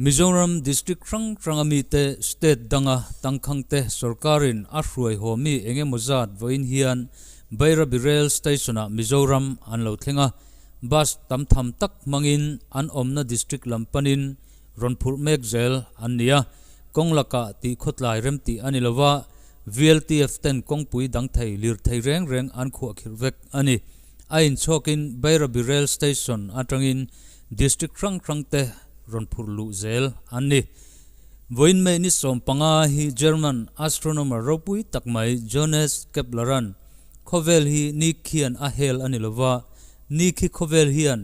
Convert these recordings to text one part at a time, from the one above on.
Mizoram district hrang hranga mite state danga tangkhangte sorkarin a hruai haw mi eng emaw zat vawiin hian Bairabi Rail Station-ah Mizoram an lo thleng a, bus tam tham tak hmangin an awmna district lam panin rawn phurh mek zel an ni a, kawng lakah tih khawtlai remtih a ni lo va, VLTF ten kawngpui dang thei lirthei reng reng an khuahkhirh vek a ni. A inchhawkin Bairabi Rail Station atangin District hrang hrang te rawn phurh luh zel an ni. Vawiin May ni 15 hi German astronomer ropui tak mai Johannes Kepler-a'n khawvel hi ni khian a hel a ni lo va, ni khi khawvel hian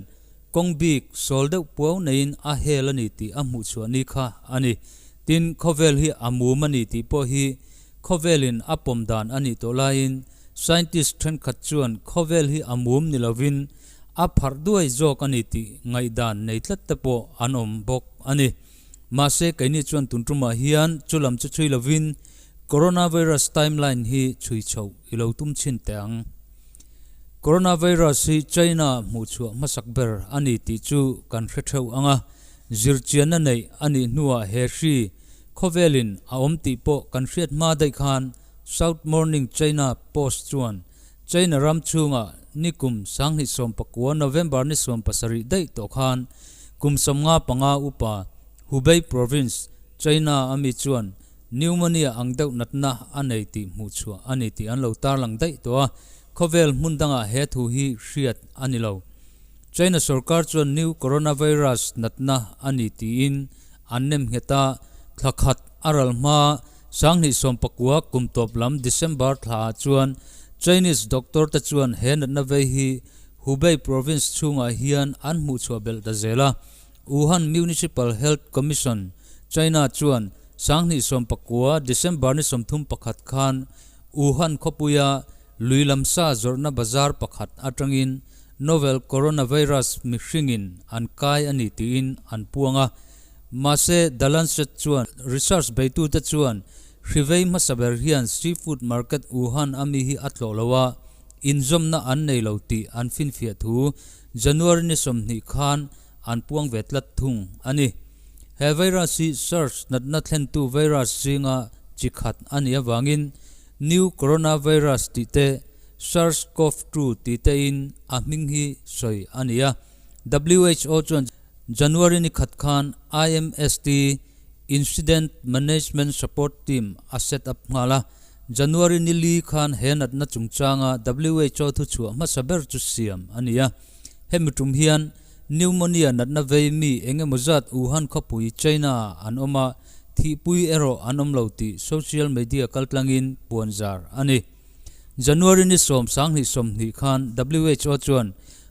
kawng bik sawl deuh puau neiin a hel a ni tih a hmuhchhuah ni kha a ni. Tin, khawvel hi a mum a ni tih pawh hi khawvelin a pawm dan a nih tawh laiin scientist thenkhat chuan khawvel hi a mum ni lovin a pharh duai zawk a ni tih ngaihdan nei tlat te pawh an awm bawk a ni. Mahse, keini chuan tun tumah hian chu lam chu chhui lovin coronavirus timeline hi chhui chhoh i lo tum chhin teh ang. Coronavirus hi China hmuh chhuah hmasak ber a ni tih chu kan hre theuh ang a, zirchianna neih a nih hnuah he hri khawvelin a awm tih pawh kan hriat hma daih khan South Morning China Post chuan China ram chhungah nikum 2019 November ni 17 daih tawh khan kum 55 upa Hubei Province, China a mi chuan Pneumonia ang deuh natna a nei tih hmuh chhuah a ni tih an lo tarlang daih tawh a, khawvel hmun dangah he thu hi hriat a ni lo. China sorkar chuan new coronavirus natna a ni tiin an nem nghet a, thla khat a ral hma 2019 kum tawp lam December thla ah chuan Chinese doctor te chuan he natna vei hi Hubei province chhungah hian an hmuh chhuah belh ta zel a, Wuhan Municipal Health Commission, China chuan 2019 December ni 31 khan Wuhan khawpuia lui lam sa zawrhna bazar pakhat atangin novel coronavirus mihringin an kai a ni tiin an puang a. Mahse, The Lancet chuan research beitute chuan hri vei hmasa ber hian seafood market Wuhan a mi hi a tlawh lo a, inzawmna an nei lo tih an finfiah thu January ni 20 khan an puang ve tlat thung a ni. He virus hi SARS natna thlentu virus zinga chi khat a nih avangin New Coronavirus tih te, SARS-CoV-2 tih te in a hming hi sawi a ni a. WHO chuan January ni khat khan IMST, Incident Management Support Team, a set up nghal a. January ni li khan he natna chungchanga WHO thuchhuah hmasa ber chu siam a ni a. Hemi tum hian pneumonia natna vei mi eng emaw zat Wuhan khawpui, China ah an awm a, thihpui erawh an awm lo tih social media kaltlangin puanzar a ni. January ni 10 2020 khan WHO chuan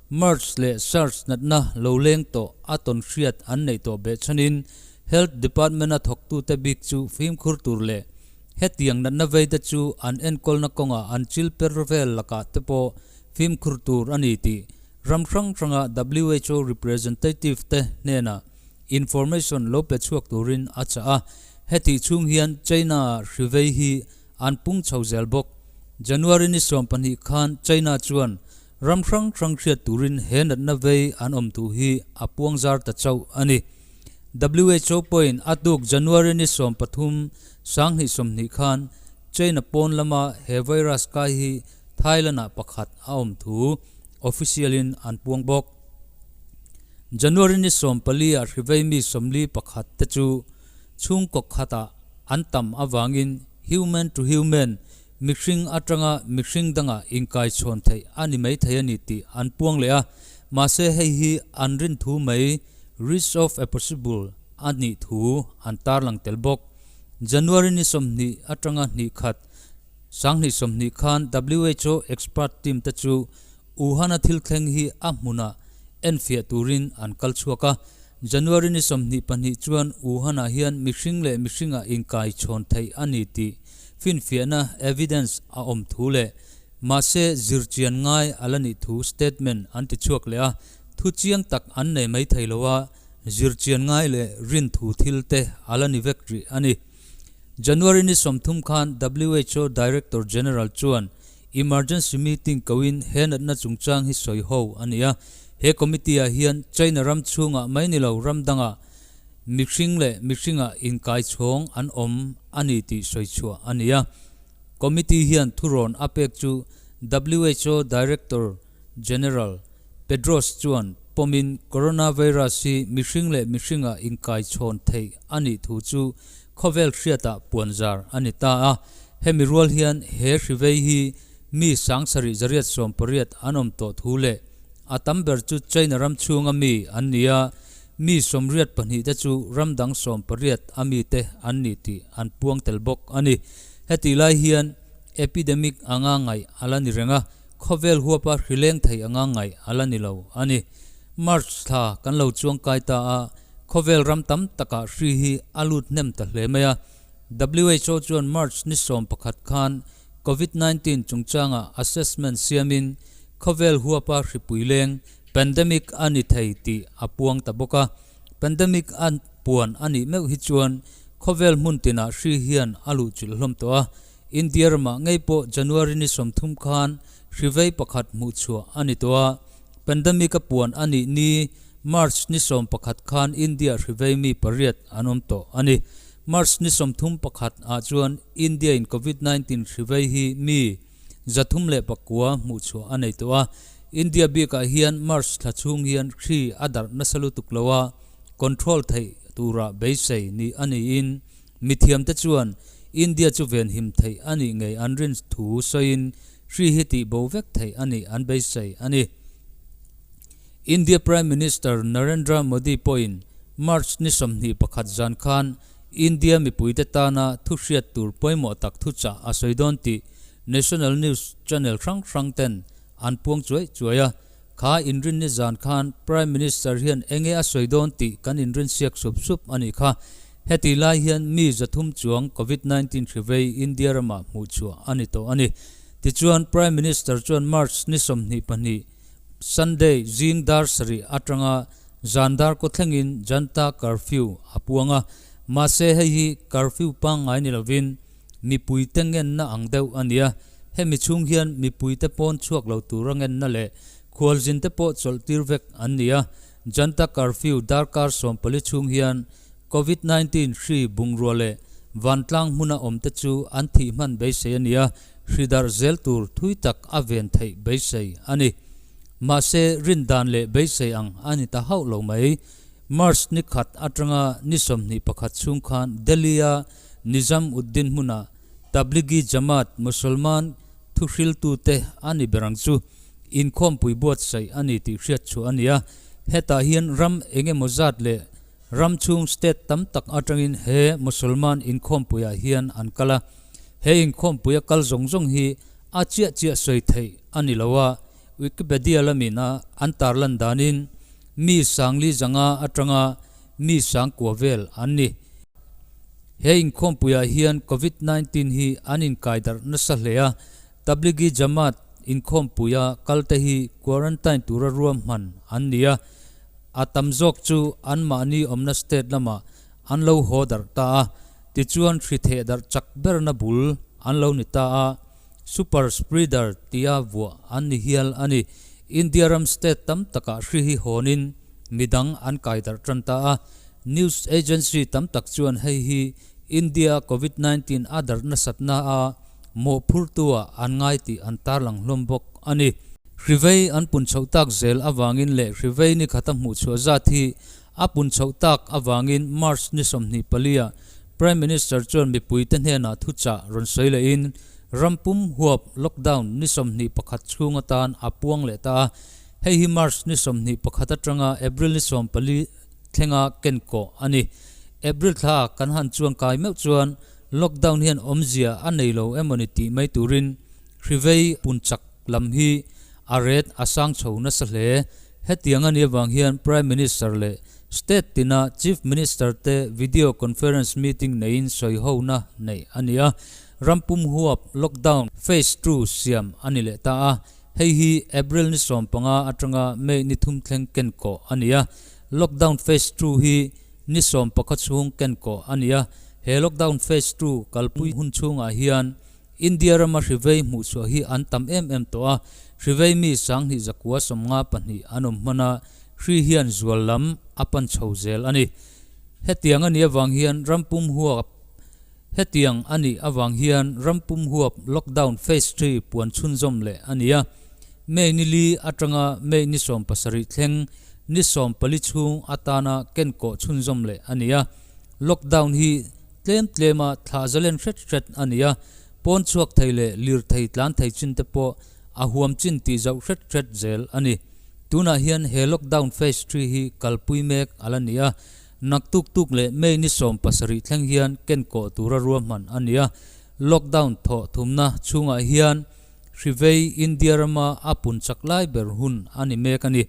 MERS leh SARS natna lo leng tawh a tawn hriat an neih tawh behchhanin Health Department-a thawktute bik chu fimkhur tur leh hetiang natna veite chu an enkawlna kawngah an chil per vel lakah te pawh fimkhur tur a ni tih ram hrang hranga WHO representative te hnenah information lo pe chhuak turin a chah a. Hetih chhung hian China-ah hri vei hi an pung chho zel bawk. January ni 12 khan China chuan ram hrang hrang hriat turin he natna vei an awm thu hi a puang zar ta chauh a ni. WHO pawhin a tuk January ni 13 2020 khan China pawn lama he virus kai hi Thailand-ah pakhat a awm thu official-in an puang bawk. January ni 14-ah hri vei mi 41 te chu chhungkaw khatah an tam avangin human to human, mihring atanga mihring danga inkaichhawn theih a ni maithei a ni tih an puang leh a, mahse hei hi an rin thu mai risk of a possible a nih thu an tarlang tel bawk. January ni 20 atanga hnih khat 2020 khan WHO expert team te chu Wuhan-a thil thleng hi a hmunah enfiah turin an kal chhuak a. January ni 22 chuan Wuhan-ah hian mihring leh mihringa inkaichhawn theih a ni tih finfiahna, evidence, a awm thu leh mahse zirchian ngai a la nih thu statement an ti chhuak leh a. Thu chiang tak an nei mai thei lo a, zirchian ngai leh rin thu thil te a la ni vek rih a ni. January ni 30 khan WHO Director General chuan emergency meeting koin he natna chungchang hi sawi ho a ni a. He committee ah hian China ram chhungah mai ni lo ram dangah mihring leh mihringa inkaichhawng an awm a ni tih sawi chhuah a ni a. Committee hian thurawn a pek chu who Director General Tedros chuan pawmin coronavirus hi mihring leh mihringa inkaichhawn theih a nih thu chu khawvel hriatah puanzar a ni ta a. Hemi rual hian he hrivei hi mi sangsarih zariat sawmpariat an awm tawh thu leh a tam ber chu China ram chhunga mi an ni a, mi 82 te chu ram dang 18 a mite an ni tih an puang tel bawk a ni. Hetih lai hian epidemic anga ngaih a la ni reng a, khawvel huapa hrileng thei anga ngaih a la ni lo a ni. March thla kan lo chuang kai ta a, khawvel ram tam takah hri hi a lut hnem ta hle mai a. Who chuan March ni 11 khan Covid 19 chungchanga assessment siamin khawvel huapa hripui leng pandemic a ni thei tih a puang ta bawk a. Pandemic a puan a nih meuh hi chuan khawvel hmun tinah hri hian a luh chilh hlawm tawh a. India ramah ngei pawh January ni 30 khan hri vei pakhat hmuh chhuah a ni tawh a. Pandemic a puan a nih ni March ni 11 khan India hri vei mi pariat an awm tawh a ni. March ni 31 ah chuan India in Covid 19 hri vei hi mi 309 hmuh chhuah a nei tawh a. India bikah hian March thla chhung hian hri a darh nasa lutuk lo a, control theih tura beisei ni a niin mithiamte chuan India chu venhim theih a nih ngei an rin thu sawiin hri hi tih bo vek theih a nih an beisei a ni. India Prime Minister Narendra Modi pawhin March ni 21 zan khan India mipuite tana thu hriat tur pawimawh tak thu chah a sawi dawn tih National News Channel hrang hrang ten an puang chuai chuai a. Kha inrin ni zan khan Prime Minister hian enge a sawi dawn tih kan inrin siak sup sup a nih kha. Heti lai hian mi 300 chuang Covid 19 hri vei India ramah hmuh chhuah a ni tawh a ni. Tichuan Prime Minister chuan March ni 22 Sunday zing dar 7 atanga zan dar ko thlengin Janta curfew a puang a. Mahse hei hi curfew pangngai ni lovin mipuite ngenna ang deuh a ni a. Hemi chhung hian mipuite pawn chhuak lo tura ngenna leh khualzin te pawh chawlh tir vek an ni a. Janta curfew darkar 14 chhung hian Covid 19 hri bungrua leh vantlang hmuna awm te chu an thih hman beisei a ni a, hri darh zel tur thui tak a ven theih beisei a ni. Mahse rin dan leh beisei ang a ni ta hauh lo mai. March ni 1 atanga ni 21 chhung khan Delhi a Nizam Uddin hmuna Tablighi Jamaat Musalman thu hriltute a ni berang chu inkhawmpui buatsaih a ni tih hriat chhuah a ni a. Hetah hian ram engemaw zat leh ram chhung state tam tak atangin he Musalman inkhawmpuiah hian an kal a. He inkhawmpuia kal zawng zawng hi a chiah chiah sawi theih a ni lo a. Wikipedia lamin a an tarlan danin mi 4,500 atanga mi 9,000 vel an ni. He inkhawmpuiah hian Covid 19 hi an inkai darh nasa hle a. Tablighi Jamaat inkhawmpuia kalte hi quarantine tura ruam hman an ni a. A tam zawk chu an mahni awmna state lamah an lo haw darh ta a. Tichuan hri theh darh chak berna bul an lo ni ta a. Super spreader tia vuah an ni hial a ni. India ram state tam takah hri hi hawnin midang an kai darh tan ta a. News agency tam tak chuan hei hi India Covid 19 a darh nasatna a mawh phurtua an ngai tih an tarlang hlawm bawk a ni. Hri vei an pun chhoh tak zel awangin leh hri vei ni khata hmuh chhuah zat hi a pun chhoh tak awangin March ni 24 ah Prime Minister chuan mipuite hnenah thu chah rawn sawi lehin rampum huap lockdown ni 21 chhung atan a puang leh ta a. Hei hi March ni 21 atanga April ni 14 thlenga ken kawh a ni. April thla kan han chuan kai meuh chuan lockdown hian awmzia a nei lo emawni tih mai turin hri vei pun chak lam hi a ret a sang chho nasa hle. Hetiang a ni awang hian Prime Minister leh State tina Chief Minister te video conference meeting neiin sawi ho na nei a ni a. Rampum huap lockdown phase 2 siam a ni leh ta a. Hei hi April ni 15 atanga May ni 3 thleng ken kawh a ni a. Lockdown phase 2 hi ni 11 chhung ken kawh a ni a. He lockdown phase 2 kalpui hun chhungah hian India rama hri vei hmuh chhuah hi an tam em em tawh a. Hri vei mi 2952 an awm hman a, hri hian zual lam a pan chho zel a ni. Hetiang a nih avang hian ram pum huap Hetiang a nih avang hian ram pum huap lockdown phase three puan chhunzawm leh a ni a. May ni li atanga May ni 17 thleng ni 14 chhung atana kenkawh chhunzawm leh a ni a. Lockdown hi tlem tlema thlah zalen hret hret a ni a, pawn chhuak thei leh lirthei tlan thei chin te pawh a huam chin tih zauh hret hret zel a ni. Tunah hian he lockdown phase three hi kalpui mek a la ni a, naktuk tuk leh May ni 17 thleng hian kenkawh tura ruahman a ni a. Lockdown thawh thumna chhungah hian Hrivei India rama a pun chak lai ber hun a ni mek a ni.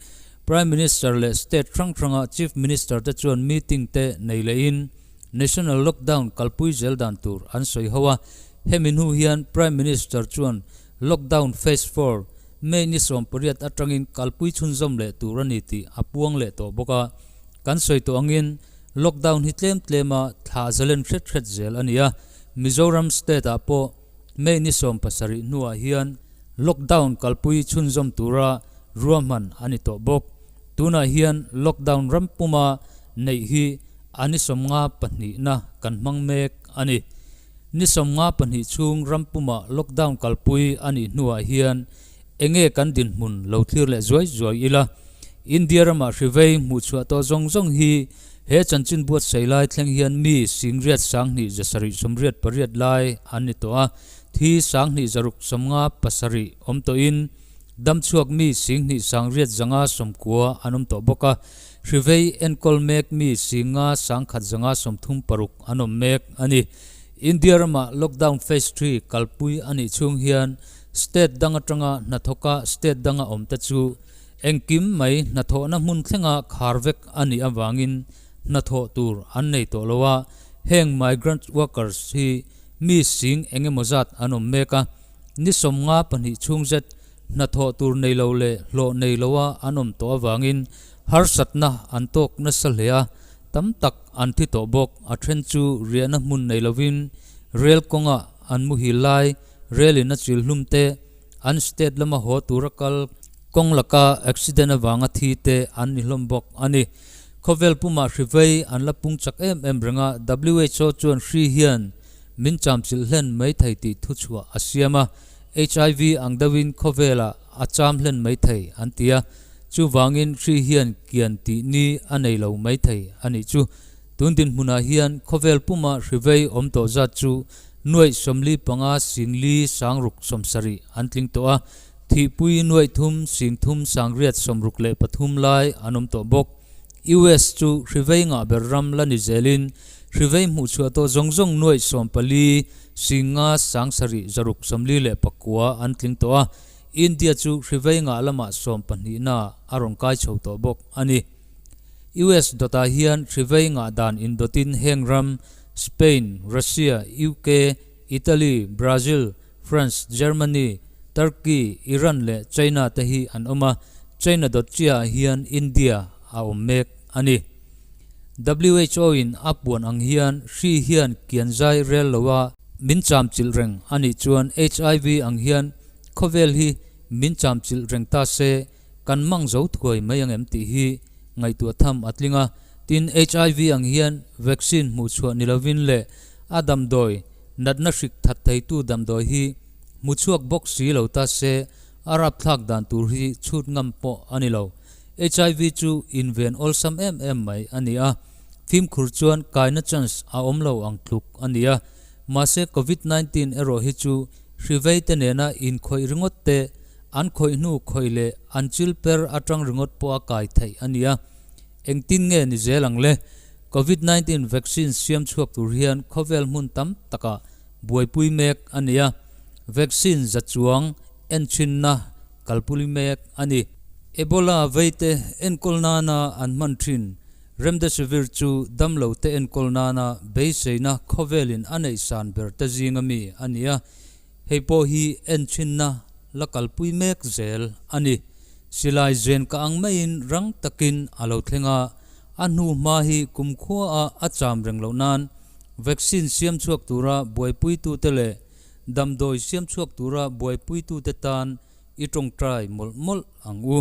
Prime Minister leh state hrang hranga Chief Minister te chuan meeting te nei lehin National Lockdown kalpui zel dan tur an sawi ho a. Hemi hnu hian Prime Minister chuan Lockdown Phase Four May ni 18 atangin kalpui chhunzawm leh tur a ni tih a puang leh tawh bawk a. Kan sawi tawh angin Lockdown hi tlem tlema thla zalen hret hret zel a ni a. Mizoram state ah pawh May ni 17 hnuah hian lockdown kalpui chhunzawm tura ruahman a ni tawh bawk. Tunah hian lockdown ram puma neih hi a ni 52na kan hmang mek a ni. Ni 52 chhung ram puma lockdown kalpui a nih hnuah hian enge kan dinhmun lo thlir leh zuai zuai ila. India ramah hrivei hmuhchhuah tawh zawng zawng hi he chanchin buatsaih lai thleng hian mi 78 688 lai an ni tawh a, thi 2657 awm tawhin damchhuak mi 29,890 an awm tawh bawk a, hrivei enkawl mek mi 5,136 an awm mek a ni. India ramah lockdown phase three kalpui a nih chhung hian state dang atanga hnathawka state danga awmte chu Engkim mai hnathawhna hmun thlenga khar vek a nih avangin hnathawh tur an nei tawh lo a, heng migrant workers hi mi sing eng emaw zat an awm mek a, ni 52 chhung zet hnathawh tur nei lo leh hlawh nei loa an awm tawh avangin harsatna an tawk nasa hle a, tam tak an thi tawh bawk, a then chu riahna hmun nei lovin rel kawngah an muhil lai, rel in a chil hlum te, An state lama haw tura kal kawng laka accident avanga thi te an ni hlawm bawk a ni. Khawvel pumah hri vei an la pung chak em em reng a, WHO chuan hri hian min chamchilh hlen mai thei tih thuchhuah a siam a, HIV ang deuhin khawvelah a cham hlen mai thei an ti a, chuvangin hri hian kian tih ni a nei lo mai thei a nih chu. Tun dinhmunah hian khawvel puma hri vei awm tawh zat chu nuaih 45 singli sangruk 70 an tling tawh a, thihpui nuaih thum sing thum sangriat 63 lai an awm tawh bawk. US chu hri vei ngah ber ram la ni zelin hri vei hmuhchhuah tawh zawng zawng nuaih 14 singa 7 649 an tling tawh a, India chu hri vei ngah lamah 12na a rawn kai chho tawh bawk a ni. US dawtah hian hrivei ngah dan indawtin heng ram Spain, Russia, UK, Italy, Brazil, France, Germany, Turkey, Iran leh China te hi an awm a, China dawt chiahah hian India a awm mek a ni. WHO in a puan ang hian hri hian kian zai rel lo a, min chamchilh reng a nih chuan HIV ang hian khawvel hi min chamchilh reng ta se, Kan mang zo thuai mai ang em tih hi ngaihtuah tham a tling a, tin HIV ang hian vaccine hmuhchhuah ni lovin leh a damdawi natna hrik that theitu damdawi hi hmuchhuak bawk si lo ta se a rapthlak dan tur hi chhut ngam pawh a ni lo. HIV chu inven awlsam em em mai a ni a, fimkhur chuan kaina chance a awm lo ang tluk a ni a, mahse Covid 19 erawh hi chu hri vei te nena inkhawih ringawt te An khawih hnu khawih leh an chil per atang ringawt pawh a kai theih a nia. Engtin nge ni zel ang le? Covid 19 vaccine siam chhuak tur hian khawvel hmun tam takah buaipui mek a nia. Vaccine za chuang enchhinna kalpui mek a ni. Ebola veite enkawl nana an hman thin Remdesivir chu damlo te enkawl nana beiseina khawvelin a neih san ber te zinga mi a nia. Hei pawh hi enchhinna la kalpui mek zel a ni. Silai zen ka ang maiin rang takin a lo thleng a, a hnu hma hi kumkhua a cham reng loh nan vaccine siam chhuak tura buaipuitute leh damdawi siam chhuak tura buaipuitute tan i tawngtai mawlh mawlh ang u.